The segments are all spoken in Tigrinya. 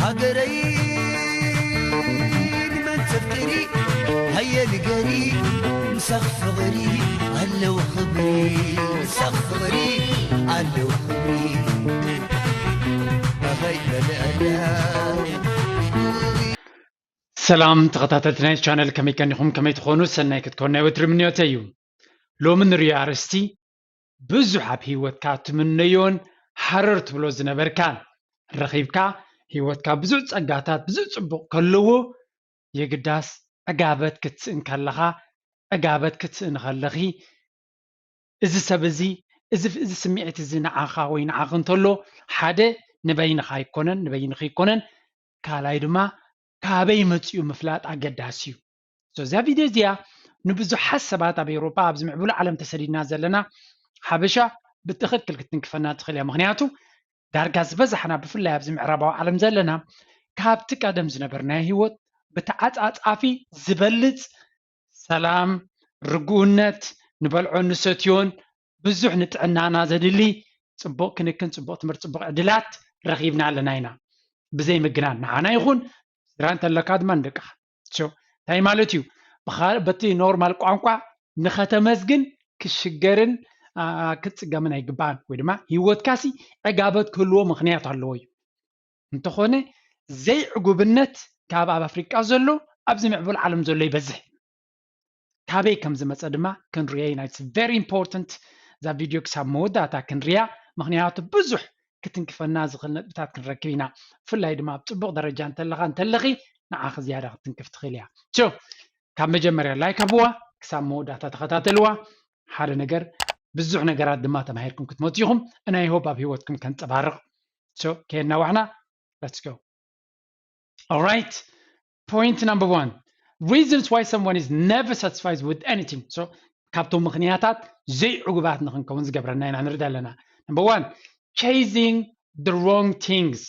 ሃገረይ ንመን ተፍቅሪ ሃየ ንገሪ ምሳኽ ፍቕሪ ኣለዎ ክብሪ ምሳኽ ፍቕሪ ኣለዎ ክብሪ ኣኸይ መለኣያ ሰላም ተኸታተልቲ ናይ ቻነል ከመይ ቀኒኹም ከመይ ትኾኑ ሰናይ ክትኮኑ ናይ ወትሪ ምንዮተይ እዩ። ሎሚ ንሪኦ ኣርእስቲ ብዙሕ ኣብ ህይወትካ ትምነዮን ሃረር ትብሎ ዝነበርካን ረኺብካ ህይወትካ ብዙሕ ጸጋታት ብዙሕ ጽቡቕ ከለዎ የግዳስ ዕጋበት ክትስእን ከለኻ ዕጋበት ክትስእን ከለኺ እዚ ሰብ እዚ እዚ እዚ ስምዒት እዚ ንዓኻ ወይ ንዓኺ እንተሎ ሓደ ንበይንኻ ኣይኮነን ንበይንኺ ኣይኮነን ካልኣይ ድማ ካበይ መፂኡ ምፍላጥ ኣገዳሲ እዩ። እዛ ቪድዮ እዚኣ ንብዙሓት ሰባት ኣብ ኤውሮጳ ኣብዚ ምዕቡል ዓለም ተሰዲድና ዘለና ሓበሻ ብትኽክል ክትንክፈና ትኽእል እያ። ምክንያቱ ዳርጋ ዝበዛሕና ብፍላይ ኣብዚ ምዕራባዊ ዓለም ዘለና ካብቲ ቀደም ዝነበርናዮ ህይወት ብተዓፃፃፊ ዝበልፅ ሰላም፣ ርጉእነት፣ ንበልዖን ንሰትዮን ብዙሕ ንጥዕናና ዘድሊ ፅቡቕ ክንክን፣ ፅቡቕ ትምህርቲ፣ ፅቡቕ ዕድላት ረኺብና ኣለና ኢና። ብዘይ ምግናን ንዓና ይኹን ስድራ እንተለካ ድማ ንደቅኻ። So እንታይ ማለት እዩ? ብኻልእ በቲ ኖርማል ቋንቋ ንኸተመስግን ክሽገርን ኣ፣ ክትፅገምን ኣይግባእን። ወይ ድማ ህይወትካሲ ዕጋበት ክህልዎ ምኽንያት ኣለዎ እዩ። እንተኾነ ዘይዕጉብነት ካብ ኣብ ኣፍሪቃ ዘሎ ኣብዚ ምዕቡል ዓለም ዘሎ ይበዝሕ። ካበይ ከም ዝመፀ ድማ ክንሪኦ ኢና። It's very important እዛ ቪድዮ ክሳብ መወዳእታ ክንሪያ፣ ምክንያቱ ብዙሕ ክትንክፈና ዝኽእል ነጥብታት ክንረክብ ኢና። ብፍላይ ድማ ኣብ ፅቡቕ ደረጃ እንተለኻ እንተለኺ ንዓኺ ዝያዳ ክትንክፍ ትኽእል እያ። So ካብ መጀመርያ ላይክ ሃብዋ ክሳብ መወዳእታ ተኸታተልዋ። ሓደ ነገር ብዙሕ ነገራት ድማ ተማሂርኩም ክትመፁ ኢኹም። And I hope ኣብ ህይወትኩም ከንፀባርቕ። So ከየናዋሕና let's go። Alright, point number one, reasons why someone is never satisfied with anything. So ካብቶም ምኽንያታት ዘይዕጉባት ንክንከውን ዝገብረና ኢና ንርኢ ዘለና። Number one, chasing the wrong things.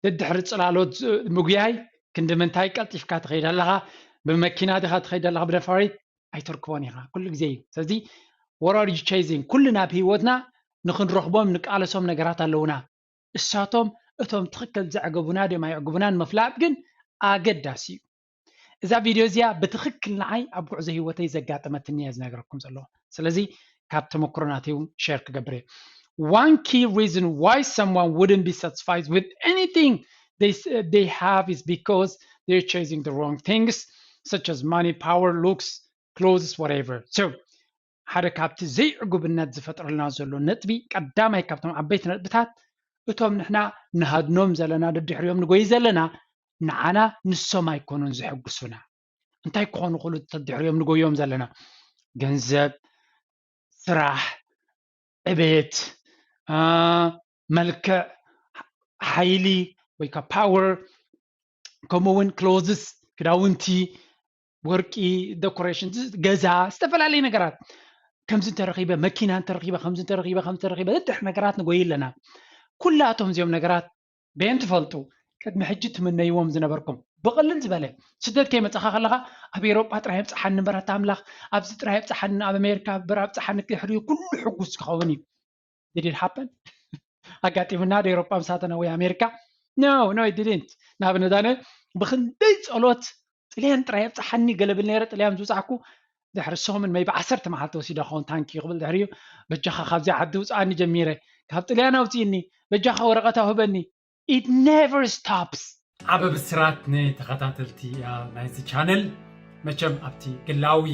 ደድሕሪ ፅላሎት ምጉያይ ክንዲ ምንታይ ቀልጢፍካ ትኸይድ ኣለኻ? ብመኪና ዲኻ ትኸይድ ኣለኻ? ብነፋሪት ኣይተርክቦን ኢኻ። ኩሉ ግዜ እዩ። ስለዚ what are you chasing? ኩልና ኣብ ህይወትና ንክንረኽቦም ንቃለሶም ነገራት ኣለውና። እሳቶም እቶም ትኽክል ዘዕገቡና ድዮም ኣየዕግቡናን ምፍላጥ ግን ኣገዳሲ እዩ። እዛ ቪድዮ እዚኣ ብትኽክል ንዓይ ኣብ ጉዕዞ ህይወተይ ዘጋጠመትኒ እየ ዝነግረኩም ዘለኹ። ስለዚ ካብ ተመክሮ ናተይ እውን ሸር ክገብር እየ። One key reason why someone wouldn't be satisfied with anything they, they have is because they're chasing the wrong things, such as money, power, looks, clothes, whatever. So ሓደ ካብቲ ዘይዕጉብነት ዝፈጥረልና ዘሎ ነጥቢ ቀዳማይ ካብቶም ዓበይቲ ነጥብታት እቶም ንሕና ንሃድኖም ዘለና ደድሕሪኦም ንጎይ ዘለና ንዓና ንሶም ኣይኮኑን ዘሐጉሱና። እንታይ ክኾኑ ክእሉ ተድሕሪኦም ንጎዮም ዘለና? ገንዘብ፣ ስራሕ፣ ዕቤት፣ መልክዕ፣ ሓይሊ ወይ ከዓ ፓወር፣ ከምኡ እውን ክሎዝስ፣ ክዳውንቲ፣ ወርቂ፣ ዶኮሬሽን፣ ገዛ፣ ዝተፈላለዩ ነገራት። ከምዚ እንተረኺበ፣ መኪና እንተረኺበ፣ ከምዚ እንተረኺበ፣ ከምዚ እንተረኺበ፣ ደድሕሪ ነገራት ንጎይ ኣለና። ኩላቶም እዚኦም ነገራት በየን ትፈልጡ? ቅድሚ ሕጂ ትምነይዎም ዝነበርኩም። ብቕልል ዝበለ፣ ስደት ከይመጻኻ ከለኻ፣ ኣብ ኤውሮጳ ጥራይ ኣብጽሓኒ እምበር ኣታ ኣምላኽ፣ ኣብዚ ጥራይ ኣብጽሓኒ፣ ኣብ ኣሜሪካ እምበር ኣብጽሓኒ፣ ድሕሪኡ ኩሉ ሕጉስ ክኸውን እዩ። Did it happen? ኣጋጢሙና ዶ ኤውሮጳ ምሳተና ወይ ኣሜሪካ? No, no, it didn't። ንኣብነት ኣነ ብኽንደይ ጸሎት ጥልያን ጥራይ ኣብጽሓኒ ገለ ብል ነይረ፣ ጥልያን ዝውጻዕኩ ድሕሪ ሰሙን maybe ዓሰርተ መዓልቲ ወሲደ ክኸውን ታንኪ ክብል ድሕሪኡ በጃኻ ካብዚ ዓዲ ውጽኣኒ ጀሚረ፣ ካብ ጥልያን ኣውጽእኒ፣ በጃኻ ወረቐት ኣውህበኒ። It never stops። ዓበ ብስራት ንተኸታተልቲ ናይዚ ቻነል። መቸም ኣብቲ ግላዊ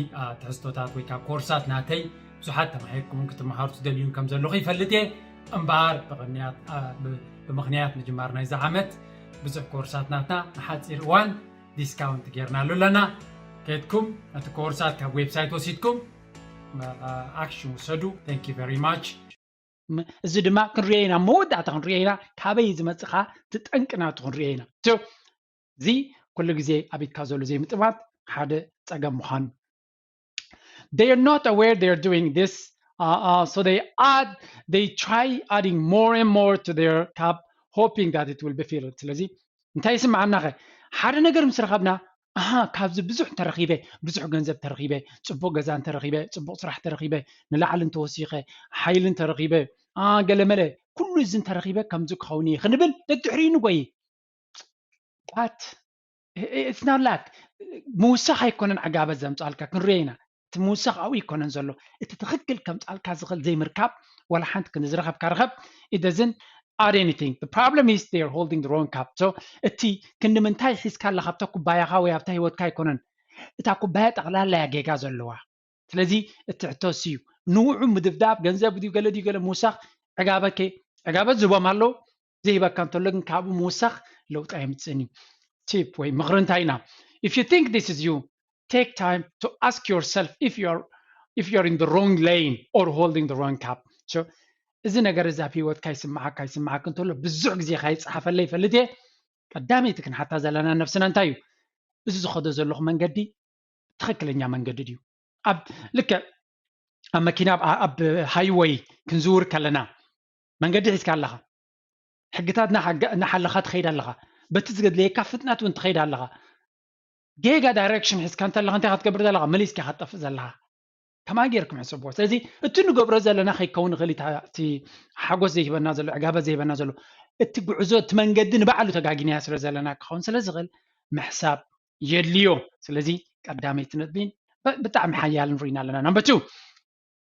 ትሕዝቶታት ወይ ከዓ ኮርሳት ናተይ ብዙሓት ተማሂርኩም ክትመሃሩ ትደልዩን ከም ዘለኹ ይፈልጥ እየ። እምበኣር ብቕንያት ብምኽንያት ምጅማር ናይዚ ዓመት ብዙሕ ኮርሳት ናትና ንሓፂር እዋን ዲስካውንት ጌርናሉ ኣለና። ከድኩም ነቲ ኮርሳት ካብ ዌብሳይት ወሲድኩም ኣክሽን ውሰዱ። Thank you very much። እዚ ድማ ክንሪኦ ኢና፣ መወዳእታ ክንሪኦ ኢና። ካበይ ዝመፅእ ከዓ እቲ ጠንቂ ናቱ ክንሪኦ ኢና። So እዚ ኩሉ ግዜ ኣብ ኢድካ ዘሎ ዘይምጥማት ሓደ ፀገም ምዃኑ። They are not aware they are doing this, uh, uh, so they add, they try adding more and more to their cup, hoping that it will be filled. ስለዚ እንታይ ይስምዓና ኸ? ሓደ ነገር ምስ ረኸብና፣ ኣሃ፣ ካብዚ ብዙሕ እንተረኺበ፣ ብዙሕ ገንዘብ እንተረኺበ፣ ፅቡቕ ገዛ እንተረኺበ፣ ፅቡቕ ስራሕ እንተረኺበ፣ ንላዕሊ እንተወሲኸ፣ ሓይሊ እንተረኺበ፣ ገለመለ፣ ኩሉ እዚ እንተረኺበ ከምዚ ክኸውን እየ ክንብል ደድሕሪኡ ንጎይ። But it's not like ምውሳኽ ኣይኮነን ዕጋበት ዘምፃልካ፣ ክንሪኦ ኢና። እቲ ምውሳኽ ኣብኡ ኣይኮነን ዘሎ። እቲ ትኽክል ከምፃልካ ዝኽእል ዘይምርካብ፣ ዋላ ሓንቲ ክንዲ ዝረኸብካ ርኸብ፣ it doesn't add anything. The problem is they are holding the wrong cup. So እቲ ክንዲ ምንታይ ሒዝካ ኣለኻ ኣብታ ኩባያኻ ወይ ኣብታ ህይወትካ ኣይኮነን። እታ ኩባያ ጠቕላላ እያ ጌጋ ዘለዋ። ስለዚ እቲ ሕቶ እሱ እዩ። ንውዑ ምድብዳብ፣ ገንዘብ ድዩ ገለ ድዩ ገለ ምውሳኽ፣ ዕጋበከ ዕጋበት ዝህቦም ኣለዉ። ዘይህበካ እንተሎ ግን ካብኡ ምውሳኽ ለውጢ ኣየምፅእን እዩ። ቲፕ ወይ ምኽሪ እንታይ ኢና? If you think this is you, take time to ask yourself if you are if you are in the wrong lane or holding the wrong cup. So እዚ ነገር እዚ ኣብ ህይወትካ ይስምዓካ ይስምዓካ እንተሎ ብዙሕ ግዜ ካይፀሓፈለይ ይፈልጥ እየ። ቀዳመይቲ ክንሓታ ዘለና ነብስና እንታይ እዩ? እዚ ዝኸዶ ዘለኹ መንገዲ ትኽክለኛ መንገዲ ድዩ? ኣብ ልክዕ ኣብ መኪና ኣብ ሃይወይ ክንዝውር ከለና መንገዲ ሒዝካ ኣለኻ፣ ሕግታት እናሓለኻ ትኸይድ ኣለኻ፣ በቲ ዝገድለየካ ፍጥነት እውን ትኸይድ ኣለኻ። ጌጋ ዳይሬክሽን ሒዝካ እንተለኻ እንታይ ክትገብር ዘለኻ? መሊስካ ክትጠፍእ ዘለኻ። ከማይ ጌርኩም ሕሰብዎ። ስለዚ እቲ ንገብሮ ዘለና ከይከውን ይኽእል እዩ። እቲ ሓጎስ ዘይህበና ዘሎ፣ ዕጋበት ዘይህበና ዘሎ፣ እቲ ጉዕዞ፣ እቲ መንገዲ ንባዕሉ ተጋጊናዮ ስለ ዘለና ክኸውን ስለ ዝኽእል ምሕሳብ የድልዮ። ስለዚ ቀዳመይቲ ነጥቢ ብጣዕሚ ሓያልን ርኢና ኣለና። Number two,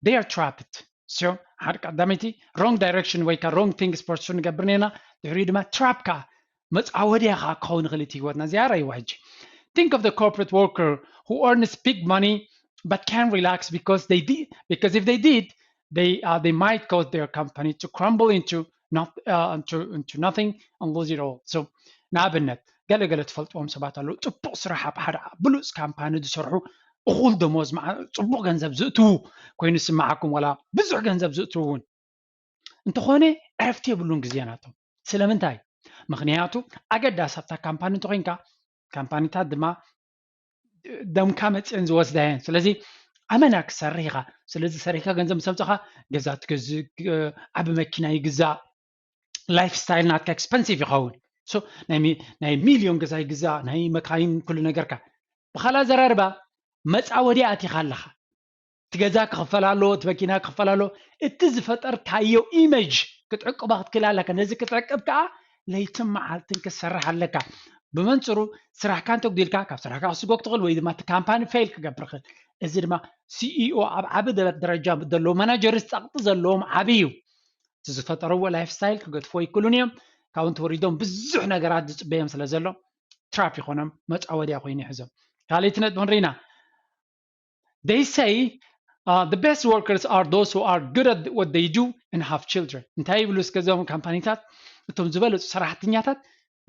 they are trapped. So ሓደ ቀዳመይቲ wrong direction ወይ ከዓ wrong things pursue ንገብር ነና። ድሕሪኡ ድማ ትራፕ ከዓ መፃወድያ ከዓ ክኸውን ይኽእል እቲ ህይወትና። እዚኣ ርኣይዋ ሕጂ። Think of the corporate worker who earns big money but can't relax because they did because if they did they uh, they might cause their company to crumble into not uh, into into nothing and lose it all. So ንኣብነት ገለ ገለ ትፈልጥዎም ሰባት ኣለዉ፣ ፅቡቕ ስራሕ ኣብ ሓደ ብሉፅ ካምፓኒ ዝሰርሑ፣ እኹል ደሞዝ፣ ፅቡቕ ገንዘብ ዝእትዉ ኮይኑ ዝስምዓኩም፣ ዋላ ብዙሕ ገንዘብ ዝእትዉ እውን እንተኾነ ዕረፍቲ የብሉን ግዜ ናቶም። ስለምንታይ? ምኽንያቱ ኣገዳሲ ኣብታ ካምፓኒ እንተኮይንካ ካምፓኒታት ድማ ደምካ መፅየን ዝወስዳ እየን። ስለዚ ኣመና ክሰርሕ ኢኻ። ስለዚ ሰሪሕካ ገንዘብ ምስ ኣምፀኻ ገዛ ትገዝእ፣ ዓቢ መኪና ይግዛእ፣ ላይፍ ስታይል ናትካ ኤክስፐንሲቭ ይኸውን። ናይ ሚልዮን ገዛ ይግዛእ፣ ናይ መካይን ኩሉ ነገርካ። ብካልእ ኣዘራርባ መፃወድያ ኣቲኻ ኣለኻ። እቲ ገዛ ክኽፈል ኣለዎ፣ እቲ መኪና ክኽፈል ኣለዎ። እቲ ዝፈጠርካዮ ኢሜጅ ክትዕቅቦ ክትክእል ኣለካ። ነዚ ክትዕቅብ ከዓ ለይትን መዓልትን ክትሰርሕ ኣለካ። ብመንፅሩ ስራሕካ እንተጉዲልካ ካብ ስራሕካ ክስጎግ ትኽእል ወይ ድማ እቲ ካምፓኒ ፌል ክገብር ይኽእል። እዚ ድማ ሲኢኦ ኣብ ዓቢ ደረጃ ዘለዉ ማናጀርስ ፀቕጢ ዘለዎም ዓቢ እዩ። እቲ ዝፈጠርዎ ላይፍ ስታይል ክገድፍዎ ኣይክእሉን እዮም። ካብኡ እንተወሪዶም ብዙሕ ነገራት ዝፅበዮም ስለ ዘሎ ትራፕ ይኾኖም፣ መፃወድያ ኮይኑ ይሕዞም። ካልኣይቲ ነጥቢ ክንርኢ ኢና። They say uh, the best workers are those who are good at what they do and have children. እንታይ ይብሉ እስከ እዞም ካምፓኒታት? እቶም ዝበለፁ ሰራሕተኛታት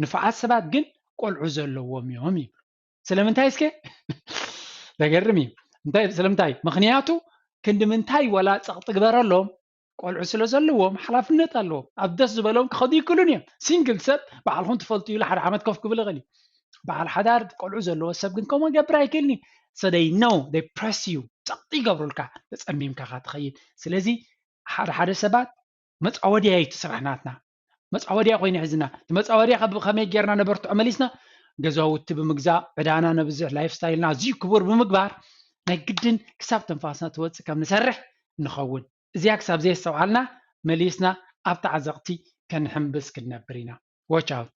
ንፉዓት ሰባት ግን ቆልዑ ዘለዎም እዮም ይብሉ። ስለምንታይ እስከ? ዘገርም እዩ። እንታይ ስለምንታይ? ምኽንያቱ ክንዲ ምንታይ ወላ ፀቕጢ ግበረሎም ቆልዑ ስለ ዘለዎም ሓላፍነት ኣለዎም። ኣብ ደስ ዝበሎም ክኸዱ ይክእሉን እዮም። ሲንግል ሰብ ባዕልኹም ትፈልጡ ኢሉ ሓደ ዓመት ኮፍ ክብል ይኽእል እዩ። በዓል ሓዳር ቆልዑ ዘለዎ ሰብ ግን ከምኡ ገብር ኣይክእልን እዩ። So they know, they press you፣ ፀቕጢ ይገብሩልካ ተፀሚምካ ካ ትኸይድ። ስለዚ ሓደ ሓደ ሰባት መፃወድያ እዩ እቲ ስራሕ ናትና። መፃወድያ ኮይኑ ይሕዝና። እቲ መፃወድያ ከመይ ጌርና ነበርትዖ መሊስና? ገዛውቲ ብምግዛእ ዕዳና ነብዝሕ፣ ላይፍ ስታይልና ኣዝዩ ክቡር ብምግባር ናይ ግድን ክሳብ ትንፋስና ትወፅእ ከም ንሰርሕ ንኸውን። እዚኣ ክሳብ ዘየስተውዓልና መሊስና ኣብቲ ዓዘቕቲ ከንሕምብስ ክንነብር ኢና። Watch out።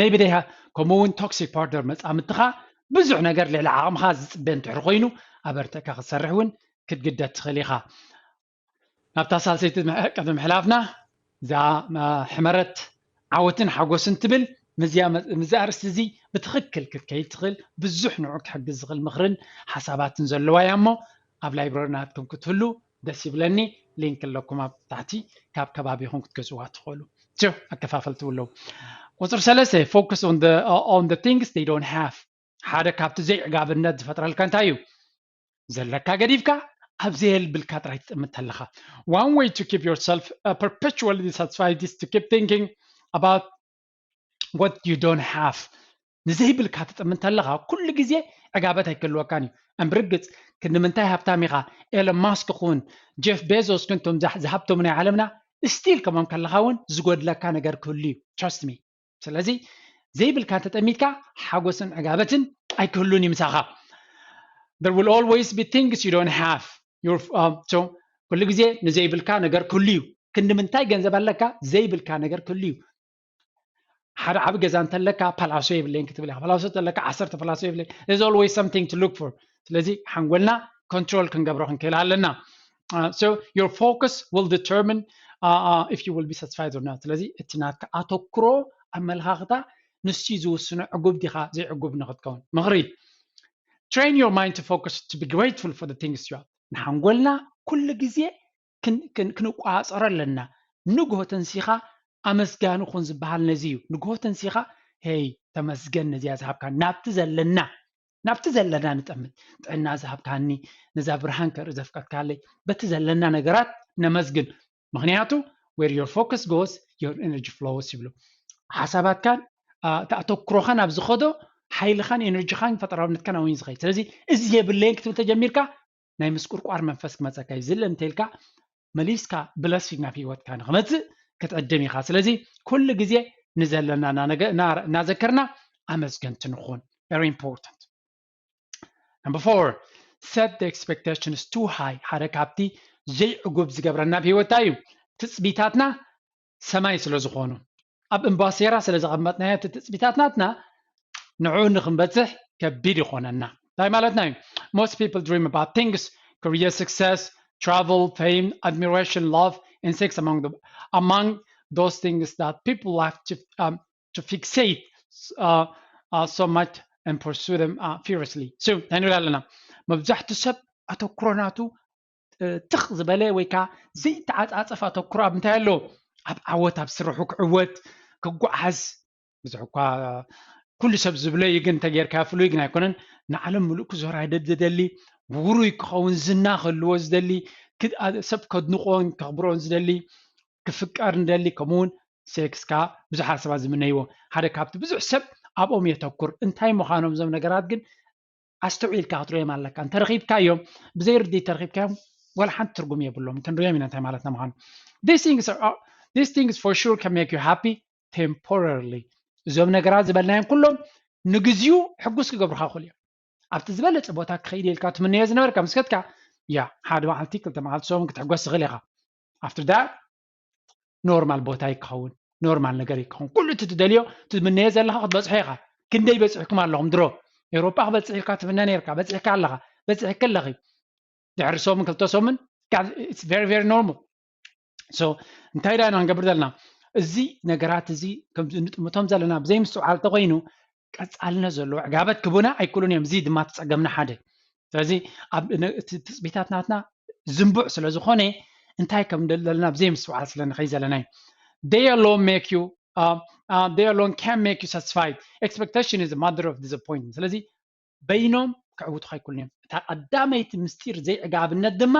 Maybe they have ከምኡ እውን ቶክሲክ ፓርትነር መፃምድትኻ ብዙሕ ነገር ልዕሊ ዓቕምኻ ዝፅበ እንድሕር ኮይኑ ኣበርቲዕካ ክትሰርሕ እውን ክትግደድ ትኽእል ኢኻ። ናብታ ሳልሰይቲ ቅድሚ ምሕላፍና እዛ ሕመረት ዓወትን ሓጎስን ትብል ምስዚ ኣርእስቲ እዚ ብትኽክል ክትከይድ ትኽእል ብዙሕ ንዑ ክሕግዝ ዝኽእል ምኽርን ሓሳባትን ዘለዋ እያ እሞ ኣብ ላይብረሪ ናትኩም ክትህሉ ደስ ይብለኒ። ሊንክ ኣለኩም ኣብ ታሕቲ ካብ ከባቢኹም ክትገዝዋ ትኽእሉ። ጆ ኣከፋፈልቲ ኣለዉ። ቁፅሪ ሰለስተ focus on the on the things they don't have። ሓደ ካብቲ ዘይዕጋብነት ዝፈጥረልካ እንታይ እዩ? ዘለካ ገዲፍካ ኣብ ዘየልብልካ ጥራይ ትጥምት ኣለኻ። One way to keep yourself uh, perpetually dissatisfied is to keep thinking about what you don't have. ንዘይብልካ ትጥምት ኣለኻ ኩሉ ግዜ ዕጋበት ኣይክህልወካን እዩ። እምብርግፅ ክንዲ ምንታይ ሃብታም ኢኻ? ኤለን ማስክ ኹን ጀፍ ቤዞስ ክንቶም ዝሃብቶም ናይ ዓለምና ስቲል ከሞም ከለኻ እውን ዝጎድለካ ነገር ክህሉ እዩ። Trust me። ስለዚ ዘይብልካ እንተጠሚትካ ሓጎስን ዕጋበትን ኣይክህሉን እዩ ምሳኻ። There will always be things you don't have. ኩሉ ግዜ ንዘይብልካ ነገር ክህሉ እዩ። ክንዲ ምንታይ ገንዘብ ኣለካ ዘይብልካ ነገር ክህሉ እዩ። ሓደ ዓቢ ገዛ እንተለካ ፓላሶ የብለይን ክትብል ኢኻ። ፓላሶ እንተለካ ዓሰርተ ፓላሶ የብለይን። There's always something to look for። ስለዚ ሓንጎልና ኮንትሮል ክንገብሮ ክንክእል ኣለና። Uh, so your focus will determine uh, uh, if you will be satisfied or not። ስለዚ እቲ ናትካ ኣተኩሮ ኣመለኻኽታ ንሱ እዩ ዝውስኖ ዕጉብ ዲኻ ዘይዕጉብ ንክትከውን። ምኽሪ train your mind to focus to be grateful for the things you have። ንሓንጎልና ኩሉ ግዜ ክንቋፀሮ ኣለና። ንግሆ ተንሲኻ ኣመስጋኒ ኩን ዝበሃል ነዚ እዩ። ንግሆ ተንሲኻ ሄይ ተመስገን ነዚኣ ዝሃብካ ናብቲ ዘለና ናብቲ ዘለና ንጠምት ጥዕና ዝሃብካኒ ነዛ ብርሃን ከርኢ ዘፍቀድካለይ በቲ ዘለና ነገራት ነመስግን። ምክንያቱ where your focus goes your energy flows ይብሉ። ሓሳባትካን ተኣተኩሮኻን ኣብ ዝኸዶ ሓይልኻን ኤነርጂኻን ፈጠራውነትካን ኣውን ዝኸይድ። ስለዚ እዚ የብለይን ክትብል ተጀሚርካ ናይ ምስቁርቋር መንፈስ ክመፀካ እዩ። ዝለ እንተልካ መሊስካ ብለሲንግ ናብ ህይወትካ ንክመፅእ ክትዕድም ኢኻ። ስለዚ ኩሉ ግዜ ንዘለና እናዘከርና ኣመስገንቲ ንኹን። Very important። Number four, set the expectations too high። ሓደ ካብቲ ዘይዕጉብ ዝገብረና ኣብ ህይወት እንታይ እዩ? ትፅቢታትና ሰማይ ስለ ዝኾኑ ኣብ እምባሴራ ስለ ዘቐመጥናዮ እቲ ትፅቢታት ናትና ንዕኡ ንክንበፅሕ ከቢድ ይኾነና። እንታይ ማለትና እዩ? Most people dream about things, career success, travel, fame, admiration, love, and sex among the among those things that people love to um, to fixate uh, uh, so much and pursue them uh, furiously. So እንታይ ንብል ኣለና? መብዛሕትኡ ሰብ ኣተኩሮ ናቱ ትኽ ዝበለ ወይ ከዓ ዘይተዓፃፀፍ ኣተኩሮ ኣብ እንታይ ኣለዎ? ኣብ ዓወት፣ ኣብ ስርሑ ክዕወት፣ ክጓዓዝ። ብዙሕ እኳ ኩሉ ሰብ ዝብሎ እዩ፣ ግን እንተጌርካ ፍሉይ ግን ኣይኮነን። ንዓለም ምሉእ ክዞር ዝደሊ፣ ውሩይ ክኸውን፣ ዝና ክህልዎ ዝደሊ፣ ሰብ ከድንቆን ከኽብሮን ዝደሊ፣ ክፍቀር ንደሊ፣ ከምኡ እውን ሴክስ ከዓ ብዙሓት ሰባት ዝምነይዎ ሓደ ካብቲ ብዙሕ ሰብ ኣብኦም የተኩር። እንታይ ምዃኖም እዞም ነገራት ግን ኣስተውዒልካ ክትርእዮም ኣለካ። እንተረኺብካዮም ብዘይ ርድኢት ተረኺብካዮም ዋላ ሓንቲ ትርጉም የብሎም። ክንርእዮም ኢና እንታይ ማለትና ምዃኑ። These things are these things for sure can make you happy temporarily። እዞም ነገራት ዝበልናዮም ኩሎም ንግዚኡ ሕጉስ ክገብሩካ ይኽእሉ እዮም። ኣብቲ ዝበለፀ ቦታ ክኸይድ ኢልካ ትምነዮ ዝነበርካ ምስ ከድካ ያ ሓደ መዓልቲ ክልተ መዓልቲ ሰሙን ክትሕጎስ ትኽእል ኢኻ። After that ኖርማል ቦታ ይከውን፣ ኖርማል ነገር ይከውን። ኩሉ እቲ ትደልዮ ትምነዮ ዘለካ ክትበፅሖ ኢኻ። ክንደይ በፂሕኩም ኣለኹም? ድሮ ኤውሮጳ ክበፅሕ ኢልካ ትምነ ነርካ፣ በፂሕካ ኣለኻ፣ በፂሕክ ኣለኺ። ድሕሪ ሰሙን ክልተ ሰሙን it's very very normal። So እንታይ ዳና ክንገብር ዘለና? እዚ ነገራት እዚ ከም ንጥምቶም ዘለና ብዘይ ምስትውዓል ተኮይኑ ቀፃልነት ዘለዎ ዕጋበት ክቡና ኣይክእሉን እዮም። እዚ ድማ ትፀገምና ሓደ። ስለዚ ኣብ እቲ ትፅቢታት ናትና ዝንቡዕ ስለ ዝኾነ እንታይ ከም ዘለና ብዘይ ምስትውዓል ስለ ንኸይ ዘለና እዩ። They alone make you uh, uh, they alone can make you satisfied. Expectation is the mother of disappointment። ስለዚ በይኖም ከዕውቱኻ ኣይክእሉን እዮም። እታ ቀዳመይቲ ምስጢር ዘይዕጋብነት ድማ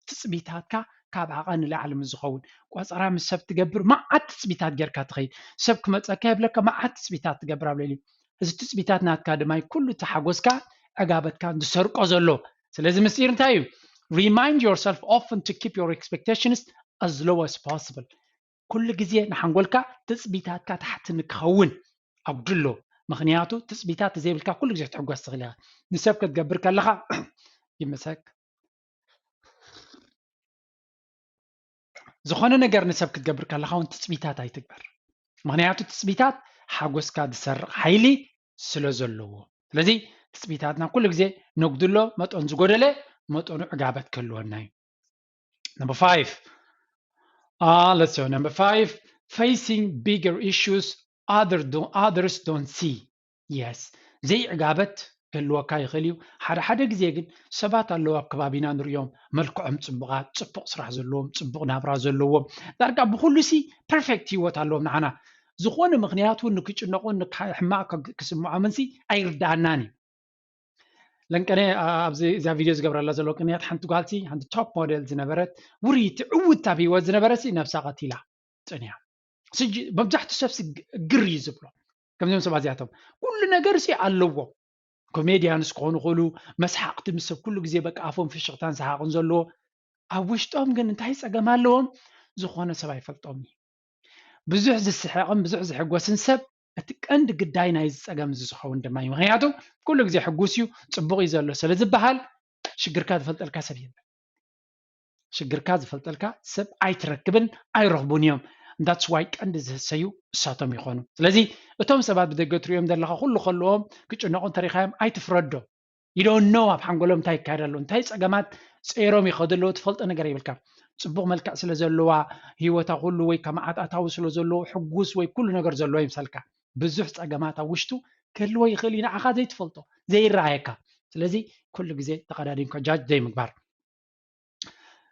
ትፅቢታትካ ካብ ዓቐን ንላዕሊ ምስ ዝኸውን። ቆፀራ ምስ ሰብ ትገብር መዓት ትፅቢታት ጌርካ ትኸይድ። ሰብ ክመፀካ የብለካ መዓት ትፅቢታት ትገብር ኣብ ልዕሊ እዚ ትፅቢታት ናትካ ድማ እዩ ኩሉ እቲ ሓጎስካ ዕጋበትካ ዝሰርቆ ዘሎ። ስለዚ ምስጢር እንታይ እዩ? Remind yourself often to keep your expectations as low as possible። ኩሉ ግዜ ንሓንጎልካ ትፅቢታትካ ታሕቲ ንክኸውን ኣጉድሎ። ምክንያቱ ትፅቢታት ዘይብልካ ኩሉ ግዜ ክትሕጎስ ትኽእል ኢኻ። ንሰብ ክትገብር ከለኻ ይመሰክ ዝኾነ ነገር ንሰብ ክትገብር ከለኻ እውን ትፅቢታት ኣይትግበር። ምክንያቱ ትፅቢታት ሓጎስካ ዝሰርቕ ሓይሊ ስለ ዘለዎ። ስለዚ ትፅቢታትና ኩሉ ግዜ ነጉድሎ፣ መጠን ዝጎደለ መጠኑ ዕጋበት ክህልወና እዩ። Number five. Uh, let's see, number five, facing bigger issues other do, others don't see. Yes. ዘይዕጋበት ክህልወካ ይኽእል እዩ። ሓደ ሓደ ግዜ ግን ሰባት ኣለዉ ኣብ ከባቢና ንሪኦም፣ መልክዖም ፅቡቓት፣ ፅቡቕ ስራሕ ዘለዎም፣ ፅቡቕ ናብራ ዘለዎም፣ ዳርጋ ብኩሉ ሲ ፐርፌክት ህይወት ኣለዎም። ንዓና ዝኾነ ምክንያት እውን ንክጭነቑን ሕማቕ ክስምዖምን ሲ ኣይርድኣናን እዩ። ለንቀነ ኣብዚ እዛ ቪድዮ ዝገብረላ ዘሎ ቅንያት ሓንቲ ጓልሲ ሓንቲ ቶፕ ሞዴል ዝነበረት ውርይቲ ዕውት ኣብ ህይወት ዝነበረት ነብሳ ቀቲላ ፅንያ። ስጂ መብዛሕትኡ ሰብ ግር እዩ ዝብሎ ከምዚኦም ሰባት እዚኣቶም ኩሉ ነገር ሲ ኣለዎም። ኮሜዲያንስ ክኾኑ ክእሉ፣ መስሓቅቲ ምስ ሰብ ኩሉ ግዜ በቃ ኣፎም ፍሽኽታን ሰሓቅን ዘለዎ፣ ኣብ ውሽጦም ግን እንታይ ፀገም ኣለዎም? ዝኾነ ሰብ ኣይፈልጦም እዩ። ብዙሕ ዝስሕቅን ብዙሕ ዝሕጎስን ሰብ እቲ ቀንዲ ግዳይ ናይዚ ፀገም እዚ ዝኸውን ድማ እዩ። ምክንያቱ ኩሉ ግዜ ሕጉስ እዩ፣ ፅቡቅ እዩ ዘሎ ስለ ዝበሃል ሽግርካ ዝፈልጠልካ ሰብ የለን። ሽግርካ ዝፈልጠልካ ሰብ ኣይትረክብን ኣይረኽቡን እዮም። That's why ቀንዲ ዝህሰዩ እሳቶም ይኾኑ። ስለዚ እቶም ሰባት ብደገ ትሪኦም ዘለኻ ኩሉ ከለዎም ክጭነቑ እንተሪኻዮም ኣይትፍረዶ። You don't know ኣብ ሓንጎሎም እንታይ ይካየድ ኣሎ፣ እንታይ ፀገማት ፀይሮም ይኸዱ ኣለዉ ትፈልጦ ነገር የብልካ። ፅቡቕ መልክዕ ስለ ዘለዋ ህይወታ ኩሉ ወይ ከመዓት ኣታዊ ስለ ዘለዎ ሕጉስ ወይ ኩሉ ነገር ዘለዎ ይምሰልካ። ብዙሕ ፀገማት ኣብ ውሽጡ ክህልዎ ይኽእል እዩ ንዓኻ ዘይትፈልጦ ዘይረኣየካ። ስለዚ ኩሉ ግዜ ተቐዳዲምካ ጃጅ ዘይምግባር።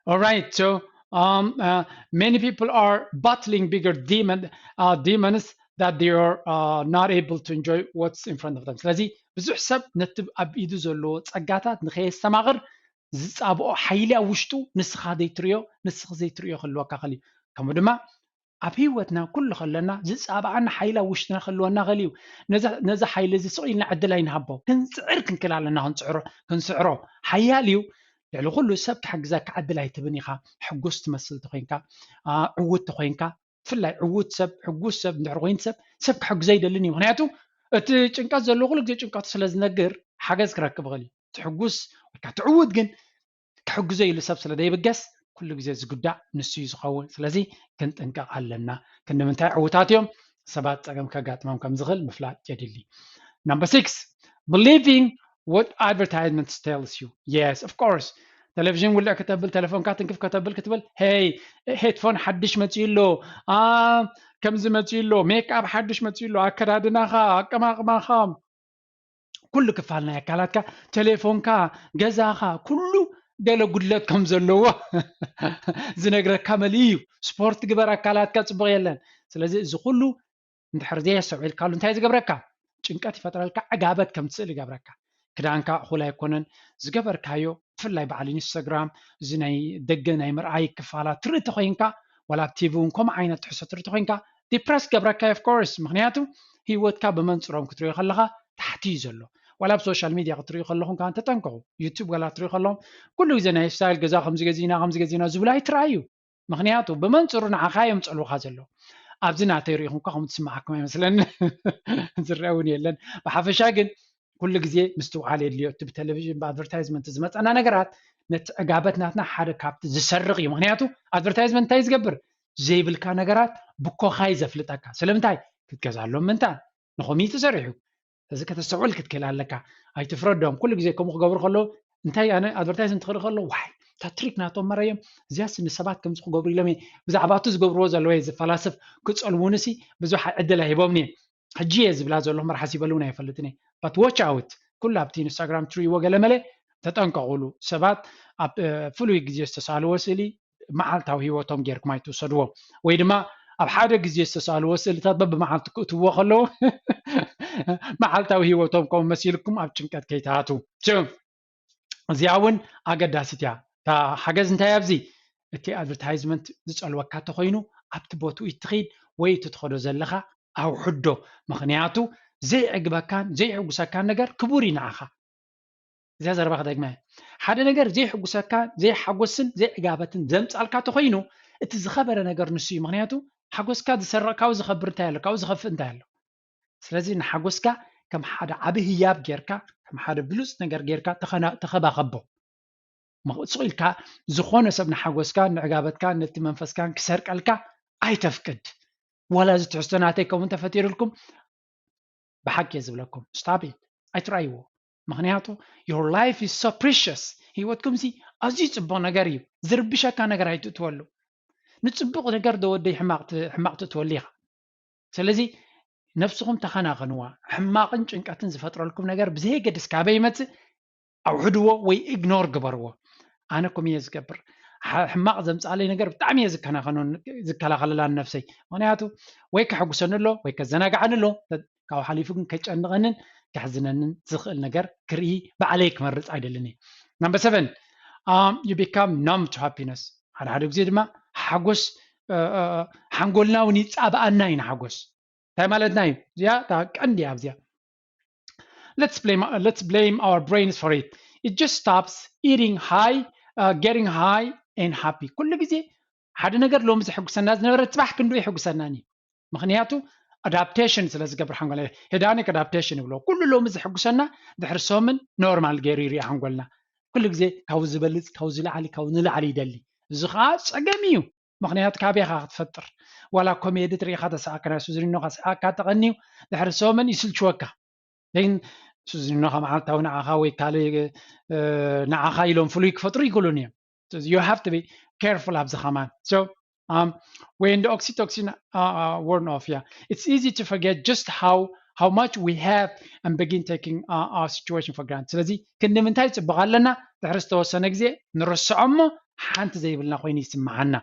All right, so um, uh, many people are battling bigger demon, uh, demons that they are uh, not able to enjoy what's in front of them. ስለዚ ብዙሕ ሰብ ነቲ ኣብ ኢዱ ዘለዎ ጸጋታት ንኸየስተማቕር ዝጻብኦ ሓይሊ ኣብ ውሽጡ ንስኻ ዘይትሪዮ ንስኺ ዘይትሪዮ ክህልወካ ክእል እዩ። ከምኡ ድማ ኣብ ህይወትና ኩሉ ከለና ዝጻብኣና ሓይሊ ኣብ ውሽጥና ክህልወና ክእል እዩ። ነዚ ሓይሊ እዚ ስቕ ኢልና ዕድል ኣይንሃቦ። ክንጽዕር ክንክእል ኣለና። ክንስዕሮ ሓያል እዩ። ልዕሊ ኩሉ ሰብ ክሕግዘካ ዕድል ኣይትህብን ኢኻ። ሕጉስ ትመስል ተኮይንካ፣ ዕዉት ተኮይንካ፣ ብፍላይ ዕዉት ሰብ፣ ሕጉስ ሰብ እንድሕር ኮይኑ ሰብ ሰብ ክሕግዞ ኣይደልን እዩ። ምክንያቱ እቲ ጭንቀት ዘሎ ኩሉ ግዜ ጭንቀቱ ስለ ዝነግር ሓገዝ ክረክብ ይኽእል እዩ። እቲ ሕጉስ ወይ ከዓ እቲ ዕዉት ግን ክሕግዞ ኢሉ ሰብ ስለ ዘይብገስ ኩሉ ግዜ ዝጉዳእ ንሱ እዩ ዝኸውን። ስለዚ ክንጥንቀቕ ኣለና። ክንዲ ምንታይ ዕዉታት እዮም ሰባት ጸገም ከጋጥሞም ከም ዝኽእል ምፍላጥ የድሊ። Number six, believing what advertisements tells you. Yes, of course. ቴሌቪዥን ውልዕ ከተብል፣ ቴሌፎንካ ትንክፍ ከተብል ክትብል፣ ሄይ ሄድፎን ሓድሽ መፂኡ ኣሎ፣ ከምዚ መፂኡ ኣሎ፣ ሜክኣፕ ሓድሽ መፂኡ ኣሎ፣ ኣከዳድናኻ፣ ኣቀማቕማኻ፣ ኩሉ ክፋል ናይ ኣካላትካ፣ ቴሌፎንካ፣ ገዛኻ፣ ኩሉ ገለ ጉድለት ከም ዘለዎ ዝነግረካ መሊኡ እዩ። ስፖርት ግበር፣ ኣካላትካ ፅቡቕ የለን። ስለዚ እዚ ኩሉ እንድሕር ዘየስተውዒልካሉ እንታይ ዝገብረካ? ጭንቀት ይፈጥረልካ፣ ዕጋበት ከም ትስእል ይገብረካ። ክዳንካ እኹል ኣይኮነን፣ ዝገበርካዮ ብፍላይ በዓል ኢንስታግራም፣ እዚ ናይ ደገ ናይ ምርኣይ ክፋላት ትርኢ ተኮይንካ፣ ዋላ ኣብ ቲቪ እውን ከምኡ ዓይነት ትሕዝቶ ትርኢ ተኮይንካ ዲፕረስ ገብረካ። Of course፣ ምክንያቱ ህይወትካ ብመንፅሮም ክትሪኦ ከለካ ታሕቲ እዩ ዘሎ። ዋላ ኣብ ሶሻል ሚድያ ክትሪኡ ከለኹም ከዓ ተጠንቀቁ። ዩቱብ ዋላ ክትሪኡ ከለኹም ኩሉ ግዜ ናይ ስታይል ገዛ ከምዚ ገዚና ከምዚ ገዚና ዝብሉ ኣይትረኣዩ። ምክንያቱ ብመንፅሩ ንዓኻ እዮም ፀልውካ ዘለዉ። ኣብዚ ናተይ ርኢኹም እኳ ከምኡ ትስምዓኩም ኣይመስለኒ። ዝረአ እውን የለን። ብሓፈሻ ግን ኩሉ ግዜ ምስትውዓል የድልዮ። እቲ ብቴሌቪዥን ብኣድቨርታይዝመንት ዝመፀና ነገራት ነቲ ዕጋበት ናትና ሓደ ካብቲ ዝሰርቕ እዩ። ምክንያቱ ኣድቨርታይዝመንት እንታይ ዝገብር? ዘይብልካ ነገራት ብኮኻ እዩ ዘፍልጠካ። ስለምንታይ? ክትገዝኣሎም ምእንታን ንኮሚዩ ተሰሪሑ። እዚ ከተስተውዕል ክትክእል ኣለካ። ኣይትፍረዶም። ኩሉ ግዜ ከምኡ ክገብሩ ከለዉ እንታይ ኣነ ኣድቨርታይዝ እንትኽርኢ ከለዉ ዋይ እታ ትሪክ ናቶም መረዮም እዚያስ ንሰባት ከምዚ ክገብሩ ኢሎም እየ ብዛዕባ እቲ ዝገብርዎ ዘለዉ እየ ዝፈላስፍ። ክጸልሙንሲ ብዙሕ ዕድል ኣይህቦምን እየ። ሕጂ እየ ዝብላ ዘለኹ እምበር ሓሲበሉ እውን ኣይፈልጥን እየ። But watch out፣ ኩሉ ኣብቲ ኢንስታግራም ትርእይዎ ገለመለ ተጠንቀቑሉ። ሰባት ኣብ ፍሉይ ግዜ ዝተሳልዎ ስእሊ መዓልታዊ ህይወቶም ጌርኩም ኣይትውሰድዎ። ወይ ድማ ኣብ ሓደ ግዜ ዝተሳልዎ ስእልታት በብመዓልቲ ክእትውዎ ከለዉ መዓልታዊ ህይወቶም ከምኡ መሲልኩም ኣብ ጭንቀት ከይትኣትዉ። እዚኣ እውን ኣገዳሲት እያ። እታ ሓገዝ እንታይ ኣብዚ እቲ ኣድቨርታይዝመንት ዝጸልወካ እንተኾይኑ ኣብቲ ቦትኡ ይትኺድ ወይ እቲ ትኸዶ ዘለኻ ኣውሕዶ። ምክንያቱ ዘይዕግበካን ዘይሕጉሰካን ነገር ክቡር እዩ ንዓኻ። እዚኣ ዘረባ ክደግማ እየ። ሓደ ነገር ዘይሕጉሰካ ዘይሓጎስን ዘይዕጋበትን ዘምጻልካ እንተኾይኑ እቲ ዝኸበረ ነገር ንሱ እዩ። ምክንያቱ ሓጎስካ ዝሰርቕ ካብኡ ዝኸብር እንታይ ኣሎ? ካብኡ ዝኸፍእ እንታይ ኣሎ? ስለዚ ንሓጎስካ ከም ሓደ ዓቢ ህያብ ጌርካ ከም ሓደ ብሉጽ ነገር ጌርካ ተኸባኸቦ። ስቕ ኢልካ ዝኾነ ሰብ ንሓጎስካን ንዕጋበትካን ነቲ መንፈስካን ክሰርቀልካ ኣይተፍቅድ። ዋላ እዚ ትሕዝቶ ናተይ ከምኡ እንተፈጢሩልኩም ብሓቂ እየ ዝብለኩም stop it፣ ኣይትረኣይዎ። ምክንያቱ your life is so precious፣ ህይወትኩም ሲ ኣዝዩ ፅቡቅ ነገር እዩ። ዝርብሸካ ነገር ኣይትእትወሉ። ንፅቡቅ ነገር ዶ ወደይ ሕማቅ ትእትወሉ ኢካ። ስለዚ ነብስኹም ተኸናኸንዋ። ሕማቕን ጭንቀትን ዝፈጥረልኩም ነገር ብዘየገድስ ካበይ ይመፅእ ኣውሕድዎ ወይ ኢግኖር ግበርዎ። ኣነ ከምኡ እየ ዝገብር። ሕማቕ ዘምፅኣለይ ነገር ብጣዕሚ እየ ዝከናኸኖ ዝከላኸለላ ንነብሰይ። ምክንያቱ ወይ ከሐጉሰኒ ኣሎ ወይ ከዘናግዓኒ ኣሎ። ካብኡ ሓሊፉ ግን ከጨንቐንን ከሕዝነንን ዝኽእል ነገር ክርኢ ባዕለይ ክመርፅ ኣይደልን እየ። Number seven, you become numb to happiness። ሓደ ሓደ ግዜ ድማ ሓጎስ ሓንጎልና እውን ይፃብኣና እዩ ንሓጎስ። እንታይ ማለትና እዩ? እዚኣ እታ ቀንዲ እያ ኣብዚኣ። Let's blame, let's blame our brains for it. It just stops eating high, uh, getting high and happy. ኩሉ ግዜ ሓደ ነገር ሎሚ ዘሕጉሰና ዝነበረ ፅባሕ ክንዱ ይሕጉሰናን እዩ። ምክንያቱ ኣዳፕቴሽን ስለ ዝገብር ሓንጎልና hedonic adaptation ይብሎ። ኩሉ ሎሚ ዘሕጉሰና ድሕሪ ሰሙን ኖርማል ገይሩ ይርኢ ሓንጎልና። ኩሉ ግዜ ካብኡ ዝበልፅ ካብኡ ዝለዓሊ ካብኡ ንላዕሊ ይደሊ። እዚ ከዓ ፀገም እዩ። ምክንያቱ ካበይ ኢካ ክትፈጥር? ዋላ ኮሜዲ ትሪኢካ ተሰኣካ፣ ናይ ሱዝኒኖ ከስሓካ ተቐንዩ ድሕሪ ሰሙን ይስልችወካ። ግን ሱዝኒኖኻ መዓልታዊ ንዓኻ ወይ ካልእ ንዓኻ ኢሎም ፍሉይ ክፈጥሩ ይክእሉን እዮም። You have to be careful ኣብዚ ከማን። So um, when the oxytocin uh, uh, worn off, yeah, it's easy to forget just how how much we have and begin taking uh, our situation for granted. ስለዚ ክንዲ ምንታይ ፅቡቅ ኣለና ድሕሪ ዝተወሰነ ግዜ ንርስዖ እሞ ሓንቲ ዘይብልና ኮይኑ ይስምዓና።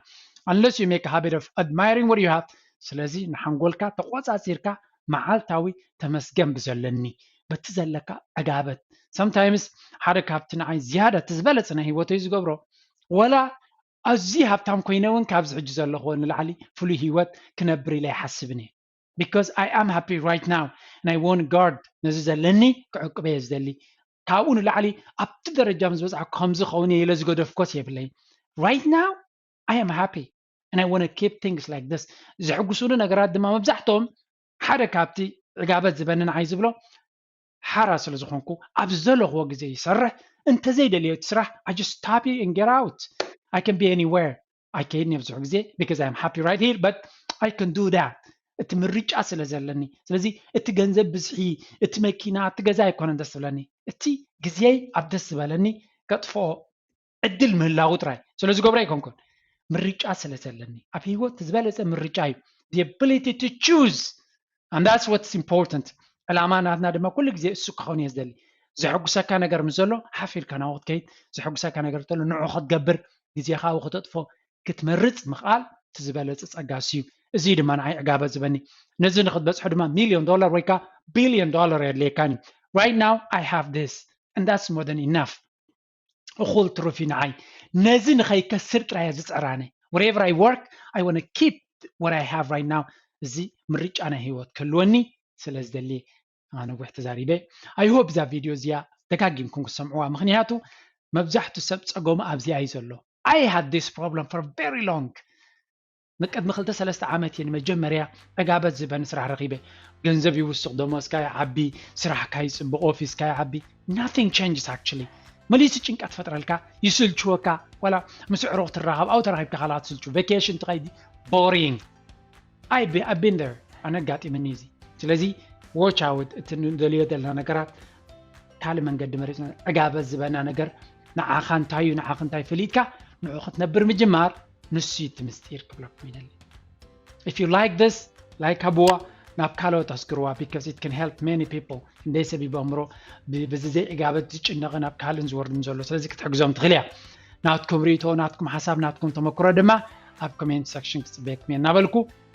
Unless you make a habit of admiring what you have. ስለዚ ንሓንጎልካ ተቆፃፂርካ መዓልታዊ ተመስገን ብዘለኒ፣ በቲ ዘለካ ዕጋበት። Sometimes ሓደ ካብቲ ንዓይ ዝያዳ እቲ ዝበለፀ ናይ ህይወተይ ዝገብሮ፣ ወላ ኣዝዩ ሃብታም ኮይነ እውን ካብዚ ሕጂ ዘለኽዎ ንላዕሊ ፍሉይ ህይወት ክነብር ኢለ ኣይሓስብን እየ። Because I am happy right now and I want guard ነዚ ዘለኒ ክዕቅበ እየ ዝደሊ። ካብኡ ንላዕሊ ኣብቲ ደረጃ ምስ በፃሕኩ ከምዚ ኸውን እየ ኢለ ዝገደፍኮስ የብለይ። Right now I am happy and I want to keep things like this. ዘሕጉሱኒ ነገራት ድማ መብዛሕትኦም ሓደ ካብቲ ዕጋበት ዝበኒ ንዓይ ዝብሎ ሓራ ስለ ዝኾንኩ ኣብ ዝደለኽዎ ግዜ ይሰርሕ። እንተዘይደልዮ እቲ ስራሕ I just stop it and get out. I can be anywhere. ኣይከይድን እየ ብዙሕ ግዜ because I am happy right here, but I can do that. እቲ ምርጫ ስለ ዘለኒ። ስለዚ እቲ ገንዘብ ብዝሒ፣ እቲ መኪና፣ እቲ ገዛ ኣይኮነን ደስ ዝብለኒ። እቲ ግዜይ ኣብ ደስ ዝበለኒ ከጥፍኦ ዕድል ምህላዉ ጥራይ ስለ ዝገብሮ ኣይኮንኩን። ምርጫ ስለ ዘለኒ ኣብ ህይወት ዝበለፀ ምርጫ እዩ። The ability to choose, and that's what's important. ዕላማ ናትና ድማ ኩሉ ግዜ እሱ ክኸውን እየ ዝደሊ። ዘሐጉሰካ ነገር ምስ ዘሎ ሓፍ ኢልካ ናብኡ ክትከይድ፣ ዘሐጉሰካ ነገር እንተሎ ንዑ ክትገብር፣ ግዜኻ ኣብኡ ከተጥፎ ክትመርፅ ምኽኣል እቲ ዝበለፀ ፀጋ እሱ እዩ። እዚ ድማ ንዓይ ዕጋበት ዝበኒ። ነዚ ንክትበፅሖ ድማ ሚልዮን ዶላር ወይ ከዓ ቢልዮን ዶላር የድልየካን እዩ። Right now I have this and that's more than enough. እኹል ትሩፍ እዩ ንዓይ። ነዚ ንኸይከስር ጥራይ እየ ዝፅዕራነ። Wherever I work, I want to keep what I have right now. እዚ ምርጫ ናይ ህይወት ክህልወኒ ስለ ዝደሊ ነዊሕ ተዛሪበ። I hope እዛ ቪድዮ እዚኣ ደጋጊምኩም ክሰምዕዋ፣ ምክንያቱ መብዛሕቱ ሰብ ፀገሙ ኣብዚኣ እዩ ዘሎ። I had this problem for very long. ንቅድሚ ክልተ ሰለስተ ዓመት እየ ንመጀመርያ ዕጋበት ዝበኒ ስራሕ ረኺበ። ገንዘብ ይውስኽ፣ ደሞዝካ ይዓቢ፣ ስራሕካ ይፅብቕ፣ ኦፊስካ ይዓቢ። Nothing changes actually. መሊሱ ጭንቀት ፈጥረልካ፣ ይስልችወካ። ዋላ ምስ ኣዕሩኽ ትራኸብ፣ ኣብኡ ተራኺብካ ካልኣ ትስልቹ። ቬኬሽን ትኸይድ፣ boring. I be- I've been there. ኣነ ኣጋጢምኒ እዚ። ስለዚ watch out፣ እቲ ንደልዮ ዘለና ነገራት ካልእ መንገዲ መሪፅና ዕጋበት ዝበና ነገር ንዓኻ እንታይ እዩ ንዓኽ እንታይ ፈሊጥካ ንዑ ክትነብር ምጅማር ንሱ እዩ እቲ ምስጢር ክብለኩም ይደሊ። If you like this, like ኣብዋ፣ ናብ ካልኦት ኣስግርዋ because it can help many people። ክንደይ ሰብ እዩ ብኣእምሮ ብ- ብዚ ዘይዕጋበት ዝጭነቕን ኣብ ካልእን ዝወርድን ዘሎ። ስለዚ ክትሕግዞም ትኽእል እያ። ናትኩም ርእይቶ፣ ናትኩም ሓሳብ፣ ናትኩም ተመክሮ ድማ ኣብ ኮሜንት ሰክሽን ክፅበየኩም እየ እናበልኩ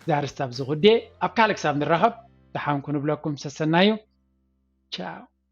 ዛርስታ ብዝኹዴ ኣብ ካልእ ክሳብ ንራኸብ ደሓንኩ ንብለኩም። ሰሰናዩ። ቻው።